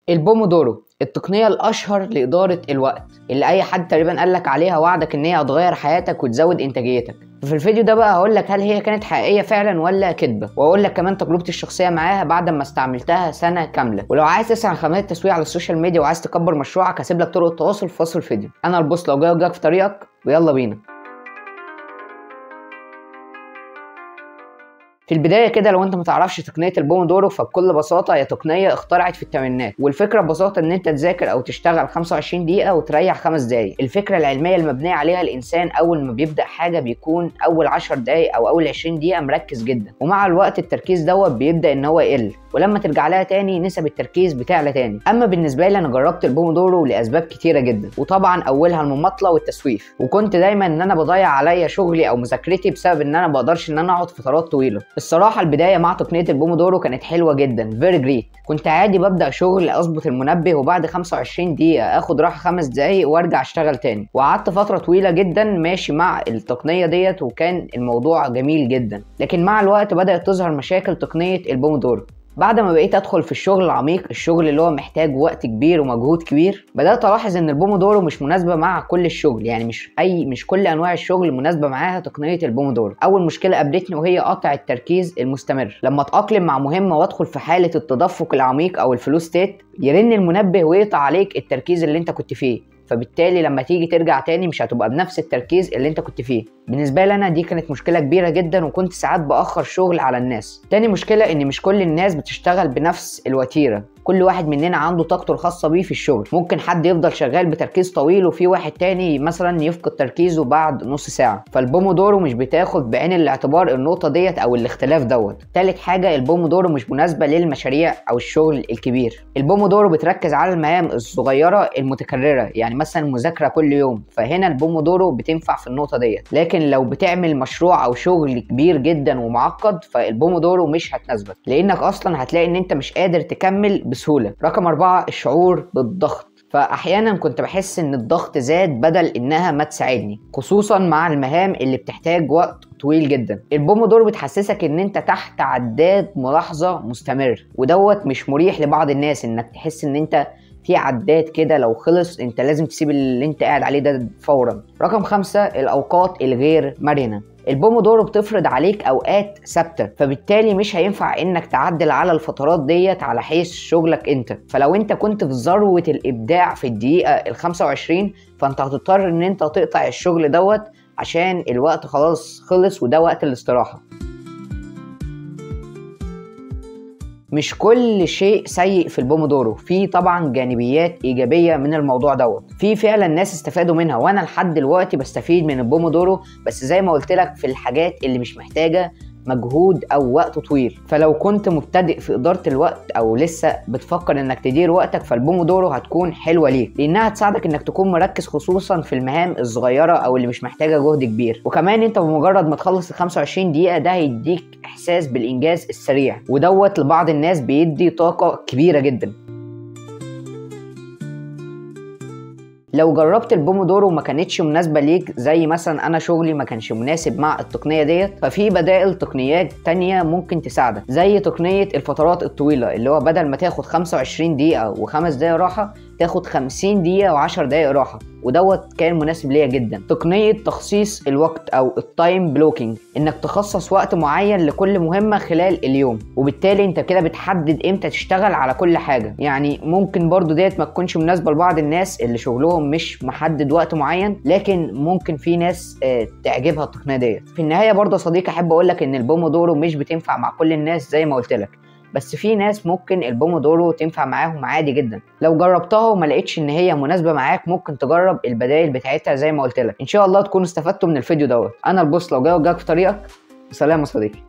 البومودورو التقنية الأشهر لإدارة الوقت اللي أي حد تقريبا قالك عليها وعدك إن هي هتغير حياتك وتزود إنتاجيتك. في الفيديو ده بقى هقول لك هل هي كانت حقيقية فعلا ولا كدبة، وأقول لك كمان تجربتي الشخصية معاها بعد ما استعملتها سنة كاملة. ولو عايز تسأل عن خدمات التسويق على ال social media وعايز تكبر مشروعك هسيب لك طرق التواصل في وصف الفيديو. أنا البوس لو جاي وجاك في طريقك، ويلا بينا. في البداية كده لو انت متعرفش تقنية البومودورو فبكل بساطة هي تقنية اخترعت في الثمانينات، والفكرة ببساطة ان انت تذاكر او تشتغل 25 دقيقة وتريح 5 دقايق. الفكرة العلمية المبنية عليها الانسان اول ما بيبدا حاجة بيكون اول 10 دقايق او اول 20 دقيقة مركز جدا، ومع الوقت التركيز دوت بيبدا ان هو يقل، ولما ترجع لها تاني نسب التركيز بتعلى تاني. اما بالنسبة لي انا جربت البومودورو لاسباب كتيرة جدا، وطبعا اولها المماطله والتسويف، وكنت دايما ان انا بضيع عليا شغلي او مذاكرتي بسبب ان انا ما بقدرش ان انا اقعد فترات طويلة. الصراحة البداية مع تقنية البومودورو كانت حلوة جدا، very great. كنت عادي ببدا شغل اظبط المنبه وبعد 25 دقيقة اخد راحة 5 دقايق وارجع اشتغل تاني، وقعدت فترة طويلة جدا ماشي مع التقنية ديت وكان الموضوع جميل جدا. لكن مع الوقت بدات تظهر مشاكل تقنية البومودورو. بعد ما بقيت ادخل في الشغل العميق، الشغل اللي هو محتاج وقت كبير ومجهود كبير، بدات الاحظ ان البومودورو مش مناسبة مع كل الشغل، يعني مش كل انواع الشغل مناسبة معاها تقنية البومودورو. اول مشكلة قابلتني وهي قطع التركيز المستمر. لما اتاقلم مع مهمة وادخل في حاله التدفق العميق او ال flow state، يرن المنبه ويقطع عليك التركيز اللي انت كنت فيه، فبالتالي لما تيجي ترجع تاني مش هتبقى بنفس التركيز اللي انت كنت فيه. بالنسبة لي انا دي كانت مشكلة كبيرة جدا، وكنت ساعات باخر شغل على الناس. تاني مشكلة ان مش كل الناس بتشتغل بنفس الوتيره، كل واحد مننا عنده طاقته الخاصة بيه في الشغل. ممكن حد يفضل شغال بتركيز طويل، وفي واحد تاني مثلا يفقد تركيزه بعد نص ساعة. فالبومودورو مش بتاخد بعين الاعتبار النقطة ديت او الاختلاف دوت. تالت حاجة، البومودورو مش مناسبة للمشاريع او الشغل الكبير. البومودورو بتركز على المهام الصغيرة المتكررة، يعني مثلا مذاكرة كل يوم، فهنا البومودورو بتنفع في النقطة ديت. لكن لو بتعمل مشروع او شغل كبير جدا ومعقد فالبومودورو مش هتناسبك، لانك اصلا هتلاقي ان انت مش قادر تكمل بسهولة. رقم 4، الشعور بالضغط. فاحيانا كنت بحس ان الضغط زاد بدل انها ما تساعدني، خصوصا مع المهام اللي بتحتاج وقت طويل جدا. البومودورو بتحسسك ان انت تحت عداد ملاحظة مستمر، ودوت مش مريح لبعض الناس، انك تحس ان انت في عداد كده لو خلص انت لازم تسيب اللي انت قاعد عليه ده فورا. رقم 5، الاوقات الغير مرنة. البومودورو بتفرض عليك اوقات ثابتة، فبالتالي مش هينفع انك تعدل على الفترات ديت على حيث شغلك انت. فلو انت كنت في ذروة الابداع في الدقيقة ال25 فانت هتضطر ان انت تقطع الشغل دوت عشان الوقت خلاص خلص وده وقت الاستراحة. مش كل شيء سيء في البومودورو، في طبعا جانبيات ايجابية من الموضوع دوت، في فعلا ناس استفادوا منها، وانا لحد دلوقتي بستفيد من البومودورو، بس زي ما قلت لك في الحاجات اللي مش محتاجه مجهود او وقت طويل. فلو كنت مبتدئ في ادارة الوقت او لسه بتفكر انك تدير وقتك فالبومودورو هتكون حلوة ليك، لانها تساعدك انك تكون مركز خصوصا في المهام الصغيرة او اللي مش محتاجه جهد كبير. وكمان انت بمجرد ما تخلص ال 25 دقيقة ده هيديك احساس بالانجاز السريع، ودوت لبعض الناس بيدي طاقة كبيرة جدا. لو جربت البومودورو وما كانتش مناسبة ليك، زي مثلا انا شغلي ما كانش مناسب مع التقنية ديت، ففي بدائل تقنيات تانية ممكن تساعدك، زي تقنية الفترات الطويلة، اللي هو بدل ما تاخد 25 دقيقة و5 دقايق راحة تاخد 50 دقيقة و10 دقايق راحة، ودوت كان مناسب ليا جدا. تقنية تخصيص الوقت او ال time blocking، انك تخصص وقت معين لكل مهمة خلال اليوم، وبالتالي انت كده بتحدد امتى تشتغل على كل حاجة. يعني ممكن برضو ديت ما تكونش مناسبة لبعض الناس اللي شغلهم مش محدد وقت معين، لكن ممكن في ناس تعجبها التقنية ديت. في النهاية برضو يا صديقي احب اقولك ان البومودورو مش بتنفع مع كل الناس زي ما قلت لك، بس في ناس ممكن البومودورو تنفع معاهم عادي جدا. لو جربتها وما لقيتش ان هي مناسبة معاك ممكن تجرب البدائل بتاعتها زي ما قلت لك. ان شاء الله تكونوا استفدتوا من الفيديو دوت. انا البوس لو جاي وجاك في طريقك. سلام يا صديقي.